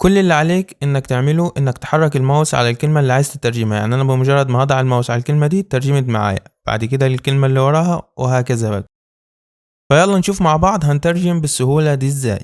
كل اللي عليك انك تعمله انك تحرك الماوس على الكلمة اللي عايز تترجمها. يعني انا بمجرد ما هضع الماوس على الكلمة دي ترجمت معايا، بعد كده الكلمة اللي وراها وهكذا بقى. فيلا نشوف مع بعض هنترجم بالسهولة دي ازاي.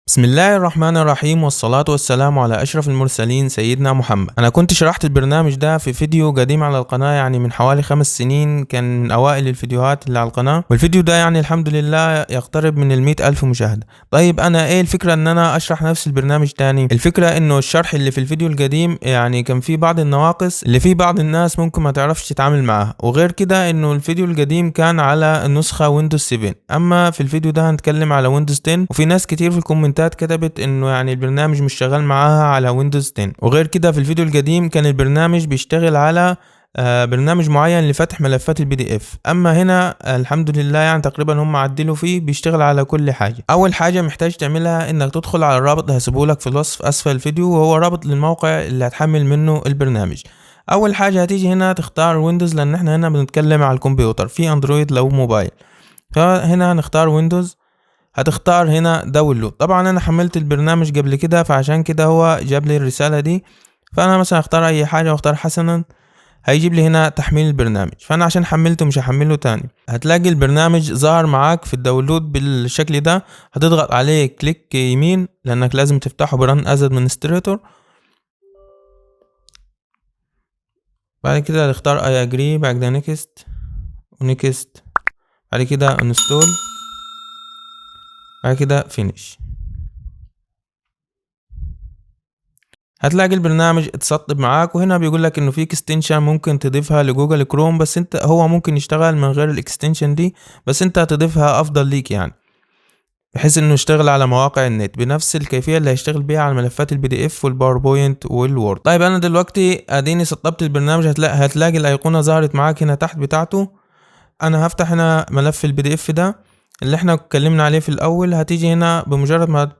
بسم الله الرحمن الرحيم، والصلاة والسلام على أشرف المرسلين سيدنا محمد. أنا كنت شرحت البرنامج ده في فيديو قديم على القناة، يعني من حوالي 5 سنين، كان من أوائل الفيديوهات اللي على القناة، والفيديو ده يعني الحمد لله يقترب من 100,000 مشاهدة. طيب أنا إيه الفكرة إن أنا أشرح نفس البرنامج تاني؟ الفكرة إنه الشرح اللي في الفيديو القديم يعني كان فيه بعض النواقص اللي فيه بعض الناس ممكن ما تعرفش تتعامل معاها، وغير كده إنه الفيديو القديم كان على النسخة ويندوز 7، أما في الفيديو ده هنتكلم على ويندوز 10. وفي ناس كتير في ال comments كتبت انه يعني البرنامج مش شغال معاها على ويندوز 10. وغير كده في الفيديو القديم كان البرنامج بيشتغل على برنامج معين لفتح ملفات ال PDF، اما هنا الحمد لله يعني تقريبا هم عدلوا فيه، بيشتغل على كل حاجة. اول حاجة محتاج تعملها انك تدخل على الرابط اللي هسيبهولك في الوصف اسفل الفيديو، وهو رابط للموقع اللي هتحمل منه البرنامج. اول حاجة هتيجي هنا تختار ويندوز، لان احنا هنا بنتكلم على الكمبيوتر، في اندرويد لو موبايل، فهنا هنختار ويندوز. هتختار هنا download. طبعا انا حملت البرنامج قبل كده فعشان كده هو جاب لي الرسالة دي، فانا مثلا اختار اي حاجة واختار حسنا، هيجيب لي هنا تحميل البرنامج. فانا عشان حملته مش هحمله تاني. هتلاقي البرنامج ظهر معاك في ال download بالشكل ده، هتضغط عليه click يمين لانك لازم تفتحه ب run as administrator. بعد كده هتختار I agree، بعد كده next و next، بعد كده install، بعد كده finish. هتلاقي البرنامج اتسطب معاك، وهنا بيقول لك انه في extension ممكن تضيفها لجوجل كروم، بس انت هو ممكن يشتغل من غير ال extension دي، بس انت هتضيفها افضل ليك، يعني بحيث انه يشتغل على مواقع النت بنفس الكيفية اللي هيشتغل بيها على ملفات ال PDF والباوربوينت والوورد. طيب انا دلوقتي اديني سطبت البرنامج، هتلاقي الايقونة ظهرت معاك هنا تحت بتاعته. انا هفتح هنا ملف ال PDF ده اللي احنا اتكلمنا عليه في الاول. هتيجي هنا بمجرد ما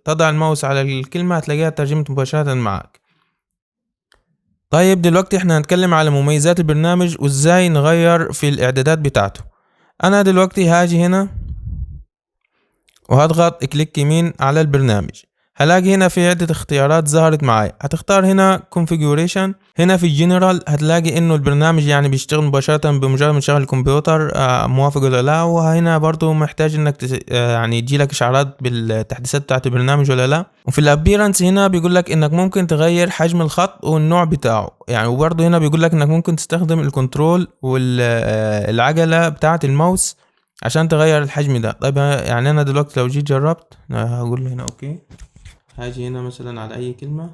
تضع الماوس على الكلمة هتلاقيها ترجمت مباشرة معاك. طيب دلوقتي احنا هنتكلم على مميزات البرنامج وازاي نغير في الاعدادات بتاعته. انا دلوقتي هاجي هنا وهضغط click يمين على البرنامج، هلاقي هنا في عدة اختيارات ظهرت معايا. هتختار هنا configuration، هنا في جنرال هتلاقي انه البرنامج يعني بيشتغل مباشرة بمجرد ما تشغل الكمبيوتر، موافق ولا لا. وهنا برضو محتاج انك يعني يجيلك اشعارات بالتحديثات بتاعت البرنامج ولا لا. وفي ال appearance هنا بيقول لك انك ممكن تغير حجم الخط والنوع بتاعه يعني، وبرضو هنا بيقول لك انك ممكن تستخدم ال control والعجلة بتاعت الماوس عشان تغير الحجم ده. طيب يعني انا دلوقتي لو جيت جربت هقول له هنا okay، هاجي هنا مثلا على اي كلمة،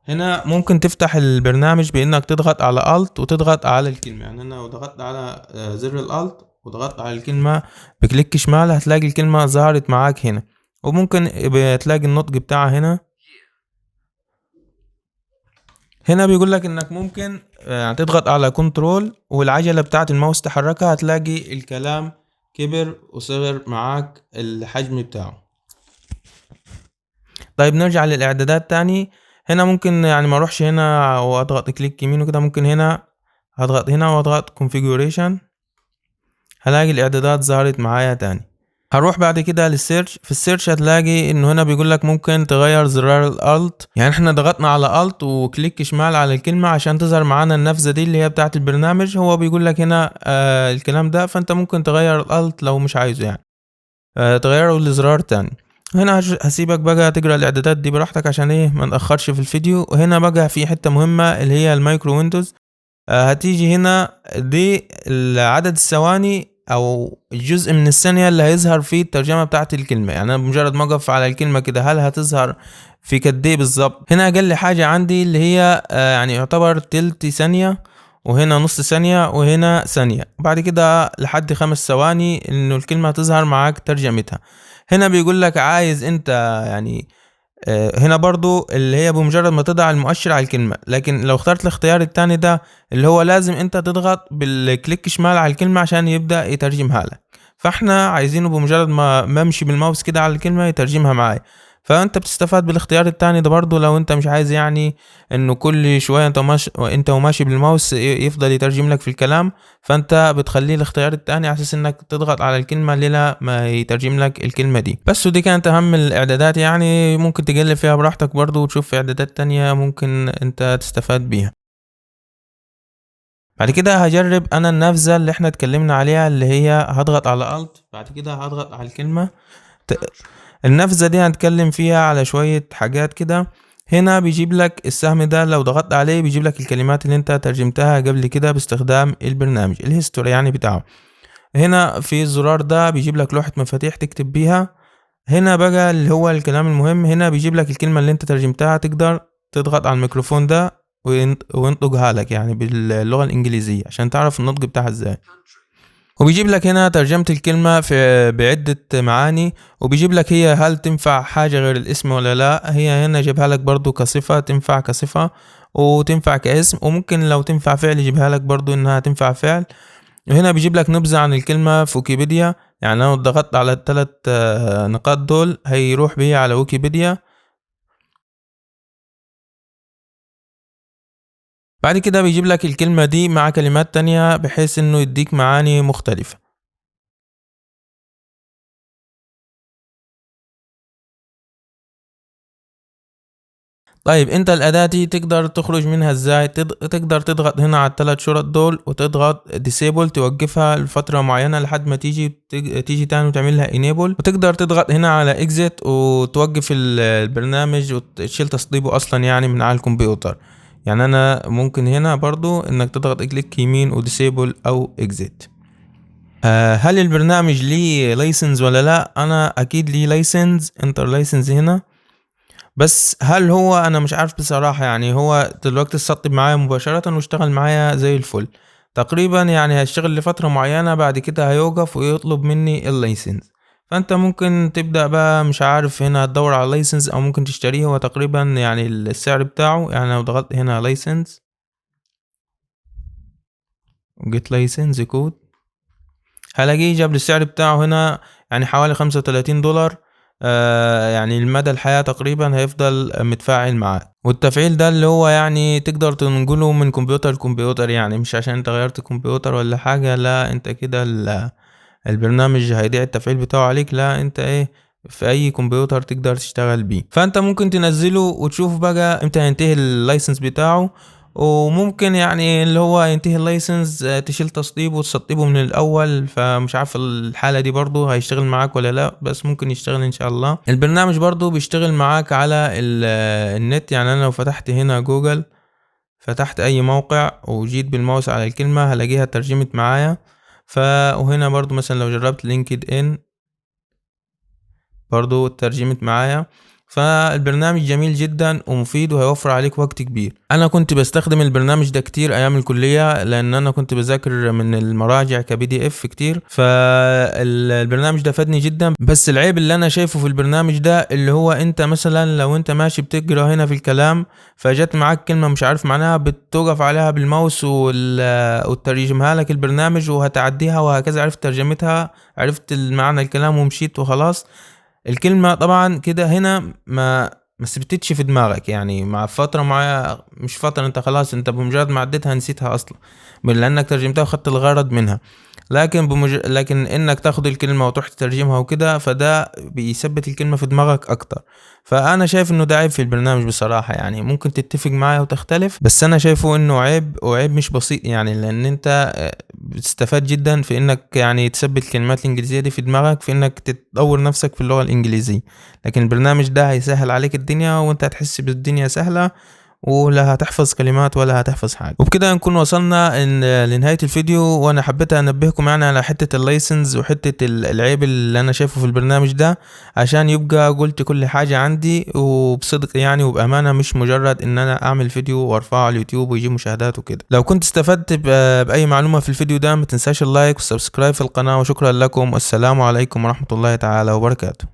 هنا ممكن تفتح البرنامج بانك تضغط على Alt وتضغط على الكلمة. يعني انا لو ضغطت على زر ال Alt وضغطت على الكلمة ب click شمال هتلاقي الكلمة ظهرت معاك هنا، وممكن بتلاقي النطق بتاعها هنا. هنا بيقول لك انك ممكن تضغط على control والعجلة بتاعت الماوس تحركها، هتلاقي الكلام كبر وصغر معاك الحجم بتاعه. طيب نرجع للاعدادات تاني. هنا ممكن يعني ما اروحش هنا واضغط click يمين وكده، ممكن هنا هضغط هنا واضغط configuration، هلاقي الاعدادات ظهرت معايا تاني. هروح بعد كده لل search. في ال search هتلاقي انه هنا بيقول لك ممكن تغير زرار ال Alt، يعني احنا ضغطنا على Alt و click شمال على الكلمة عشان تظهر معانا النافذة دي اللي هي بتاعت البرنامج. هو بيقول لك هنا الكلام ده، فانت ممكن تغير ال Alt لو مش عايزه، يعني تغيره لزرار تاني. هنا هسيبك بقى تقرا الاعدادات دي براحتك عشان ايه ما نأخرش في الفيديو. وهنا بقى في حتة مهمة اللي هي ال micro windows، هتيجي هنا دي عدد الثواني او الجزء من الثانية اللي هيظهر فيه الترجمة بتاعت الكلمة. يعني انا بمجرد ما اقف على الكلمة كده هل هتظهر في قد ايه بالظبط. هنا اقل حاجة عندي اللي هي يعني يعتبر تلت ثانية، وهنا نص ثانية، وهنا ثانية، وبعد كده لحد 5 ثواني انه الكلمة هتظهر معاك ترجمتها. هنا بيقول لك عايز انت يعني هنا برضو اللي هي بمجرد ما تضع المؤشر على الكلمة، لكن لو اخترت الاختيار التاني ده اللي هو لازم انت تضغط بال click شمال على الكلمة عشان يبدأ يترجمها لك، فاحنا عايزينه بمجرد ما امشي بالماوس كده على الكلمة يترجمها معايا. فانت بتستفاد بالاختيار التاني ده برضو لو انت مش عايز يعني انه كل شوية انت وماشي بالماوس يفضل يترجم لك في الكلام، فانت بتخليه الاختيار التاني على اساس انك تضغط على الكلمة اللي لا ما يترجم لك الكلمة دي بس. ودي كانت اهم الاعدادات، يعني ممكن تقلب فيها براحتك برضو وتشوف في اعدادات تانية ممكن انت تستفاد بيها. بعد كده هجرب انا النافذة اللي احنا اتكلمنا عليها اللي هي هضغط على Alt، بعد كده هضغط على الكلمة. النافذة دي هنتكلم فيها على شوية حاجات كده. هنا بيجيب لك السهم ده لو ضغطت عليه بيجيب لك الكلمات اللي انت ترجمتها قبل كده باستخدام البرنامج، ال history يعني بتاعه. هنا في الزرار ده بيجيب لك لوحة مفاتيح تكتب بيها. هنا بقى اللي هو الكلام المهم، هنا بيجيب لك الكلمة اللي انت ترجمتها، تقدر تضغط على الميكروفون ده وينطقها لك يعني باللغة الإنجليزية عشان تعرف النطق بتاعها ازاي. وبيجيب لك هنا ترجمة الكلمة في بعدة معاني، وبيجيب لك هي هل تنفع حاجة غير الاسم ولا لا. هي هنا جيبها لك برضو كصفة، تنفع كصفة وتنفع كاسم، وممكن لو تنفع فعل يجيبها لك برضو انها تنفع فعل. وهنا بيجيب لك نبذة عن الكلمة في ويكيبيديا، يعني لو ضغطت على الثلاث نقاط دول هيروح بيه على ويكيبيديا. بعد كده بيجيب لك الكلمة دي مع كلمات تانية بحيث انه يديك معاني مختلفة. طيب انت الأداة دي تقدر تخرج منها ازاي؟ تقدر تضغط هنا على الثلاث شرط دول وتضغط disable توقفها لفترة معينة لحد ما تيجي تاني وتعملها enable، وتقدر تضغط هنا على exit وتوقف البرنامج وتشيل تسطيبه اصلا يعني من على الكمبيوتر. يعني انا ممكن هنا برضو انك تضغط click يمين و disable او exit. هل البرنامج ليه license ولا لا؟ انا اكيد ليه license، enter license هنا، بس هل هو انا مش عارف بصراحة. يعني هو دلوقتي اتسطب معايا مباشرة واشتغل معايا زي الفل تقريبا، يعني هيشتغل لفترة معينة بعد كده هيوقف ويطلب مني ال license. فانت ممكن تبدأ بقى مش عارف هنا تدور على license او ممكن تشتريه. هو تقريبا يعني السعر بتاعه، يعني لو ضغطت هنا license get license code هلاقيه جاب لي السعر بتاعه هنا يعني حوالي $35. يعني المدى الحياة تقريبا هيفضل متفاعل معاك. والتفعيل ده اللي هو يعني تقدر تنقله من كمبيوتر لكمبيوتر، يعني مش عشان انت غيرت كمبيوتر ولا حاجة، لا انت كده البرنامج هيضيع التفعيل بتاعه عليك، لا انت ايه في اي كمبيوتر تقدر تشتغل بيه. فانت ممكن تنزله وتشوف بقى امتى هينتهي ال license بتاعه، وممكن يعني اللي هو ينتهي ال license تشيل تسطيبه وتسطيبه من الاول. فمش عارف الحالة دي برضو هيشتغل معاك ولا لا، بس ممكن يشتغل ان شاء الله. البرنامج برضو بيشتغل معاك على النت، يعني انا لو فتحت هنا جوجل، فتحت اي موقع وجيت بالماوس على الكلمة هلاقيها ترجمت معايا. وهنا برضو مثلا لو جربت لينكد ان برضو ترجمت معايا. فالبرنامج جميل جدا ومفيد وهيوفر عليك وقت كبير. انا كنت بستخدم البرنامج ده كتير ايام الكلية، لان انا كنت بذاكر من المراجع ك PDF كتير، فالبرنامج ده فادني جدا. بس العيب اللي انا شايفه في البرنامج ده اللي هو انت مثلا لو انت ماشي بتقرا هنا في الكلام فجت معاك كلمة مش عارف معناها، بتوقف عليها بالماوس وترجمها لك البرنامج وهتعديها وهكذا. عرفت ترجمتها، عرفت المعنى الكلام ومشيت وخلاص. الكلمة طبعا كده هنا ما ثبتتش في دماغك، يعني مع فترة معايا مش فترة، انت خلاص انت بمجرد ما عديتها نسيتها اصلا لانك ترجمتها وخدت الغرض منها. لكن انك تاخد الكلمة وتروح تترجمها وكده، فده بيثبت الكلمة في دماغك اكتر. فانا شايف انه ده عيب في البرنامج بصراحة، يعني ممكن تتفق معايا وتختلف، بس انا شايفه انه عيب، وعيب مش بسيط يعني، لان انت بتستفاد جدا في انك يعني تثبت الكلمات الانجليزية دي في دماغك، في انك تطور نفسك في اللغة الانجليزية. لكن البرنامج ده هيسهل عليك الدنيا، وانت هتحس بالدنيا سهلة، ولا هتحفظ كلمات ولا هتحفظ حاجة. وبكده نكون وصلنا لنهاية الفيديو، وانا حبيت انبهكم يعني على حتة ال license وحتة العيب اللي انا شايفه في البرنامج ده، عشان يبقى قلت كل حاجة عندي وبصدق يعني وبأمانة، مش مجرد ان انا اعمل فيديو وارفعه على اليوتيوب ويجيب مشاهدات وكده. لو كنت استفدت بأي معلومة في الفيديو ده ما تنساش ال like وال subscribe في القناة، وشكرا لكم، والسلام عليكم ورحمة الله تعالى وبركاته.